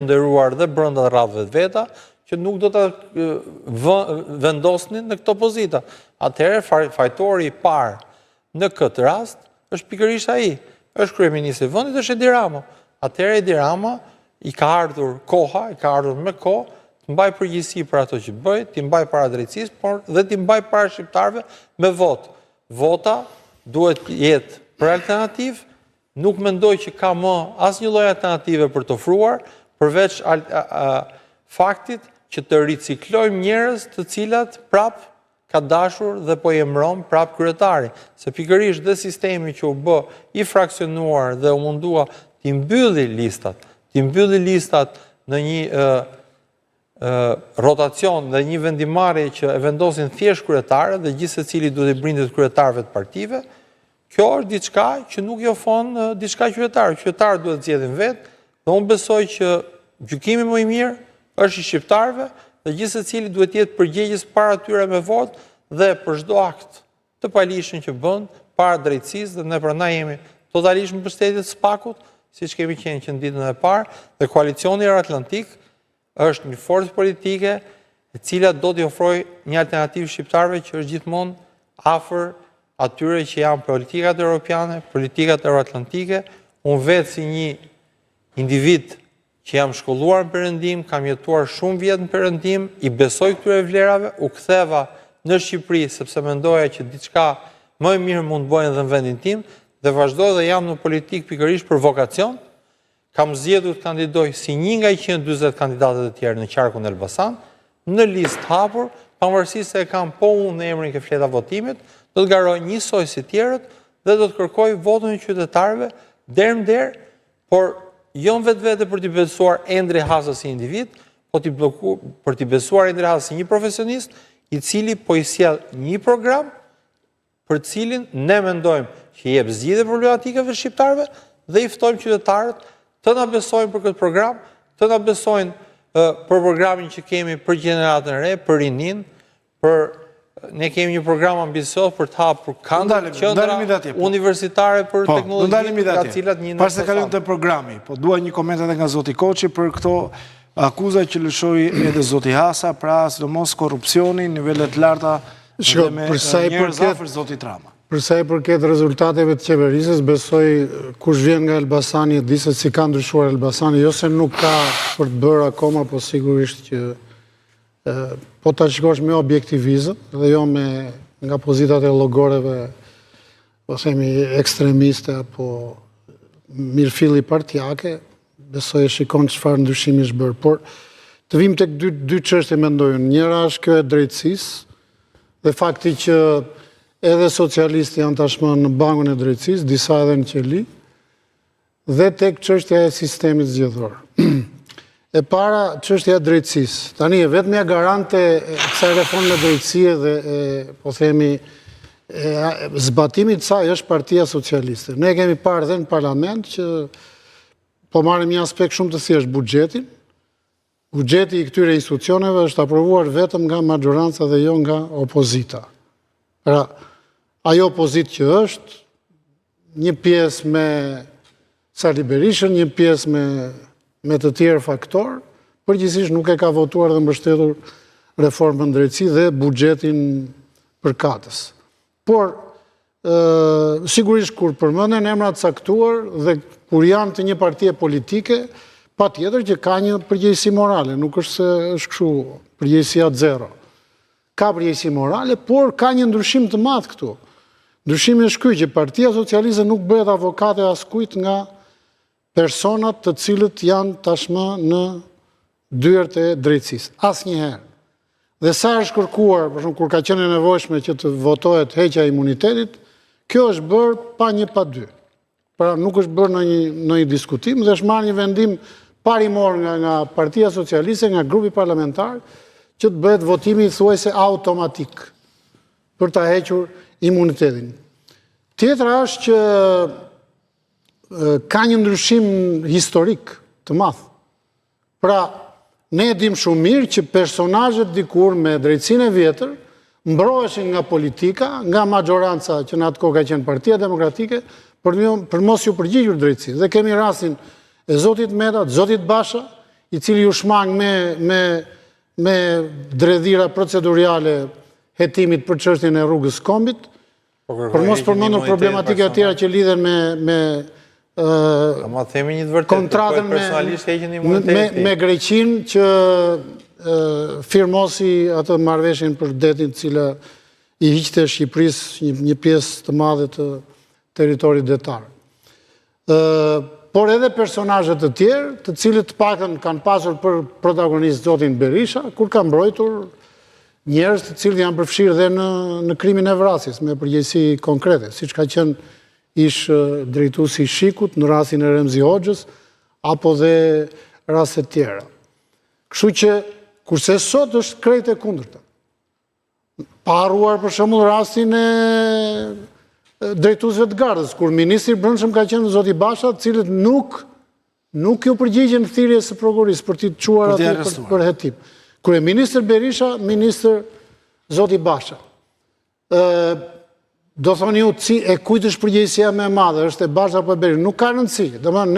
Nderuar dhe brenda radhëve të veta, që nuk do ta vendosnin në këto pozita. Atëherë fajtori i parë në këtë rast është pikërisht ai, është kryeministri i vendit, është Edi Rama. Atëherë Edi Rama i ka ardhur koha, i ka ardhur me kohë të mbajë përgjegjësi për ato që bëri, t'i mbajë para drejtësisë, por dhe t'i mbajë para shqiptarëve me votë. Vota duhet të jetë për alternativë, Nuk mendoj që ka më asnjë lloj alternative për të ofruar, përveç faktit që të riciklojmë njerëz të cilat prap ka dashur dhe po i emëron prap kryetari. Se pikërisht dhe sistemi që u bë i fraksionuar dhe u mundua t'i mbylli listat, t'i mbylli listat në një rotacion dhe një vendimmarrje që e vendosin thjesht kryetarët dhe gjithsecili duhet t'i brindet kryetarëve të partive, kjo është diçka që nuk i ofron diçka qytetarëve. Qytetarët duhet të zgjedhin vetë dhe unë besoj që gjykimi më i mirë është i shqiptarëve dhe gjithsecili duhet të jetë përgjegjës para tyre me votë dhe për çdo akt të paligjshëm që bën para drejtësisë dhe ne prandaj jemi totalisht në mbështetje të SPAK-ut, siç kemi qenë që në ditën e parë, dhe koalicioni Euroatlantik është një forcë politike e cila do t'i ofrojë një alternativë shqiptarëve që është gjithmonë afër atyre që janë politikat europiane, politikat euroatlantike. Unë vetë si një individ që jam shkolluar në Perëndim, kam jetuar shumë vjet në Perëndim, i besoj këtyre vlerave, u ktheva në Shqipëri sepse mendoja që diçka më e mirë mund të bëjnë dhe në vendin tim dhe vazhdoj dhe jam në politikë pikërisht për vokacion. Kam zgjedhur të kandidoj si një nga 140 kandidatët e tjerë në qarkun Elbasan, në listë të hapur, pavarësisht se e kam po unë emrin ke fleta votimit, do të garoj njësoj si tjerët dhe do të kërkoj votën e qytetarëve derë më derë Por, jo në vetvete për t'i besuar Endri Hasës si individ, po t'i blloku, për t'i besuar Endri Hasës si një profesionist, i cili po i sjell një program për të cilin ne mendojmë që i jep zgjidhje problematikave të shqiptarëve dhe i ftojmë qytetarët të na besojnë për këtë program, të na besojnë për programin që kemi për gjeneratën e re, për rininë, Për ne kemi një program ambicioz për të hapur katër qendra po. universitare për po, teknologji nga të cilat një në Para se kalojmë te programi, po dua një koment edhe nga zoti Koçi për këto akuza që lëshoi edhe zoti Hasa, pra sidomos korrupsioni, nivele të larta dhe me njerëz afër zotit Rama. Për sa i përket rezultateve të qeverisjes, besoj kush vjen nga Elbasani e di se si ka ndryshuar Elbasani, jo se nuk ka për të bërë akoma, po sigurisht që Po ta shikosh me objektivizëm dhe jo me nga pozitat e llogoreve, po themi ekstremiste apo mirëfilli partiake, besoj e shikon çfarë ndryshimi është bërë. Por të vijmë tek dy dy çështje mendoj unë. Njëra është kjo e drejtësisë dhe fakti që edhe socialistë janë tashmë në bankun e drejtësisë, disa edhe në qeli. Dhe tek çështja e sistemit zgjedhor. E para, çështja e drejtësisë. Tani, e vetmja garante e kësaj reforme drejtësie dhe e, po themi, e, zbatimit të saj është Partia Socialiste. Ne kemi parë dhe në parlament që po marrim një aspekt shumë të thjeshtë buxhetin. Buxheti i këtyre institucioneve është aprovuar vetëm nga maxhoranca dhe jo nga opozita. Pra, ajo opozitë që është, një pjesë me Sali Berishën, një pjesë me, me të tjerë faktorë, përgjithësisht nuk e ka votuar dhe mbështetur reformën në drejtësi dhe buxhetin përkatës. Por, sigurisht kur përmenden emra të caktuar dhe kur janë të një partie politike, patjetër që ka një përgjegjësi morale, nuk është se është kështu përgjegjësia zero. Ka përgjegjësi morale, por ka një ndryshim të madh këtu. Ndryshimi është ky që Partia Socialiste nuk bëhet avokate e askujt nga personat të cilët janë tashmë në dyert e drejtësisë. Asnjëherë. Dhe sa është kërkuar, për shembull, kur ka qenë e nevojshme që të votohet heqja e imunitetit, kjo është bërë pa një pa dy. Pra nuk është bërë ndonjë ndonjë diskutim dhe është marrë një vendim parimor nga nga Partia Socialiste, nga grupi parlamentar që të bëhet votimi thuajse automatik për ta hequr imunitetin. Tjetra është që ka një ndryshim historik të madh. Pra, ne e dimë shumë mirë që personazhet dikur me drejtësinë e vjetër mbroheshin nga politika, nga maxhoranca që në atë kohë ka qenë Partia Demokratike, për, një, për mos iu përgjigjur drejtësisë. Dhe kemi rastin e Zotit Meta, Zotit Basha, i cili iu shmang me me me dredhira proceduriale hetimit për çështjen e rrugës së kombit, Po për mos përmendur problematika të tjera që lidhen me me ë themi një të vërtetë, kontratën me personalisht heqjen e imunitetit. Me, me Greqinë që firmosi atë marrëveshjen për detin, e cila i hiqte Shqipërisë një, një pjesë të madhe të territorit detar. Ë por edhe personazhe të tjerë, të cilët të paktën kanë pasur për protagonist zotin Berisha, kur ka mbrojtur njerëz të cilët janë përfshirë dhe në në krimin e vrasjes me përgjegjësi konkrete, siç ka qenë ish drejtuesi i SHIK-ut në rastin e Remzi Hoxhës apo dhe raste të tjera. Kështu që kurse sot është krejt e kundërta. Pa harruar për shembull rastin e drejtuesve të gardës, kur ministri i Brendshëm ka qenë zoti Basha, të cilët nuk nuk iu përgjigjën thirrjes së prokurorisë për t'i çuar aty për, për hetim. Kryeministër Berisha, ministër zoti Basha. Ë do thoni ju ci e kujt është përgjegjësia më e madhe, është e Bashës apo e Berishës? Nuk ka rëndësi. Domethënë